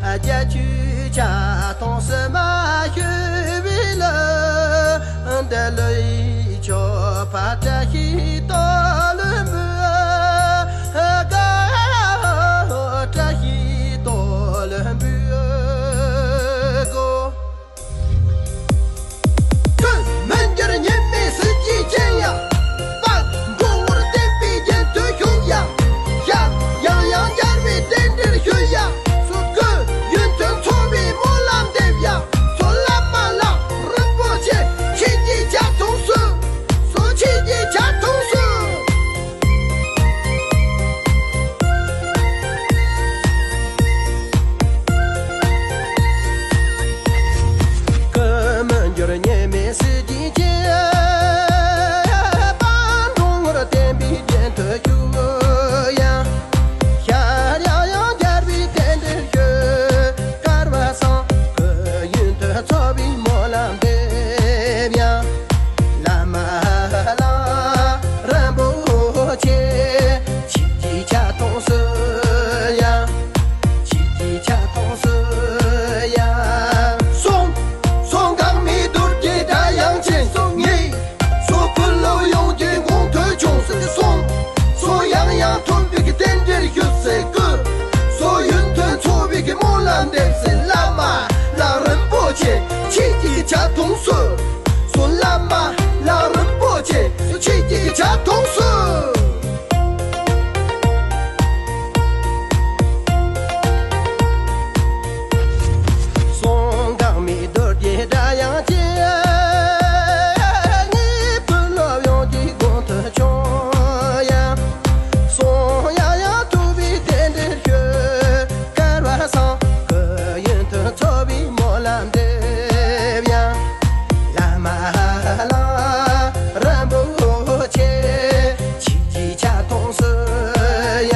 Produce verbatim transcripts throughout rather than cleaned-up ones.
རྒྱ་ཆུ་ཆ་ཐོང་སི་མ་ཤོད་བི་ལ། འདི་ལོ་ཡི་ཆོ་ཕ་བཀྲ་ཤིས་དོ་ལུ་འབུ། ག་བཀྲ་ཤིས་དོ་ལུ་འབུ་གོ། ཀུན་མི་འགྱུར་ཉི་མའི་གཟི་བརྗིད་ཅན་ཡ། པད་འགྲོ་བར་བསྟན་པའི་རྒྱན་དུ་བཞུགས་ཡ། ཞལ་ཡང་ཡང་རྒྱལ་བའི་རྟེན་འབྲེལ་ཞུ་ཡ། སོ་སྐུ་ཡོན་ཏན་འཚོ་བའི་སྨོན་ལམ་འདེབས་ཡ། སོ་བླ་མ་ལགས་རིན་པོ་ཆེ་ཁྱེད་ཀྱི་ཕྱག་མཐོང་སོ། སོ་ཁྱེད་ཀྱི་ཕྱག་མཐོང་སོ། ཀུན་མི་འགྱུར་ཉི་མའི་གཟི་བརྗིད་ཅན། པད་འབྲོང་ངུར་བསྟན་པའི་རྒྱན་དུ་བཞུགས་ཡ། ཤར་ཡང་ཡང་རྒྱལ་བའི་རྟེན་འབྲེལ་ཞུ། སྐལ་བ་བཟང་སྐུ་ཡོན་དུ་འཚོ་བའི་སྨོན་ལམ་འདེབས་ཡ། བླ་མ་ལགས་རིན་པོ་ཆེ། ཁྱེད་ཀྱི་ཕྱག་མཐོང་སོ་ཡ། ཁྱེད་ཀྱི་ཕྱག་མཐོང་སོ་ཡ། སོང་སོང་གང་མི་རྡོ་རྗེ་སྒྲ་དབྱངས་ཅན། སོང་ངེ་སོ་ཀུན་སློབ་ཡོངས་ཀྱི་གོང་དུ་བྱུང་ཟེར། སོང་སོ་ཡང་ཡང་ཐོབ་པའི་རྟེན་འབྲེལ་ཞུ་ཟེར། ཀུན་སོ་ཡོན་ཏན་འཚོ་བའི་སྨོན་ལམ་འདེབས་ཟེར། བླ་མ་ལགས་རིན་པོ་ཆེ་ཁྱེད་ཀྱི་ཕྱག་མཐོང་སོ། སོ་བླ་མ་ལགས་རིན་པོ་ཆེ་སོ་ཁྱེད་ཀྱི་ཕྱག་མཐོང་སོ། སོང་གང་མི་རྡོ་རྗེ་སྒྲ་དབྱངས་ཅན། ཉིད་དུ་སློབ་ཡོངས་ཀྱི་གོང་དུ་བྱུང་ཡ། སོང་ཡང་ཡང་ཐུབ་པའི་རྟེན་འབྲེལ་ཞུ། སྐལ་བ་བཟང་སྐུ་ཡོན་དུ་འཚོ་བའི་སྨོན་ལམ་འདེབས་ཡ། བླ་མ་ལགས་རིན་པོ་ཆེ། ཁྱེད་ཀྱི་ཕྱག་མཐོང་སོ་ཡ།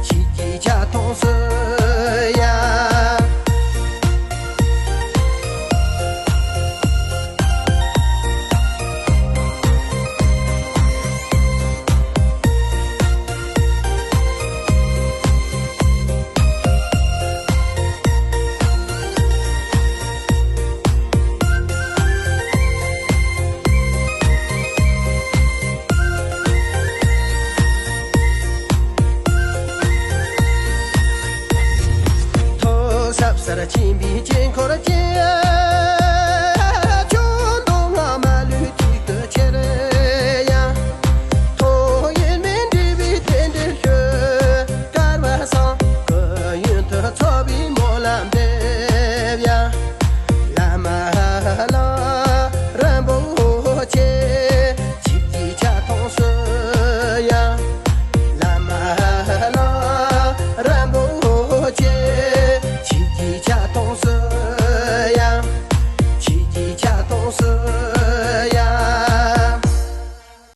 ཁྱེད་ཀྱི་ཕྱག་མཐོང་སོ་ཡ། ཐོག་ཟབ་སར་ཕྱིན་པའི་དཀྱིལ་འཁོར་ཅན།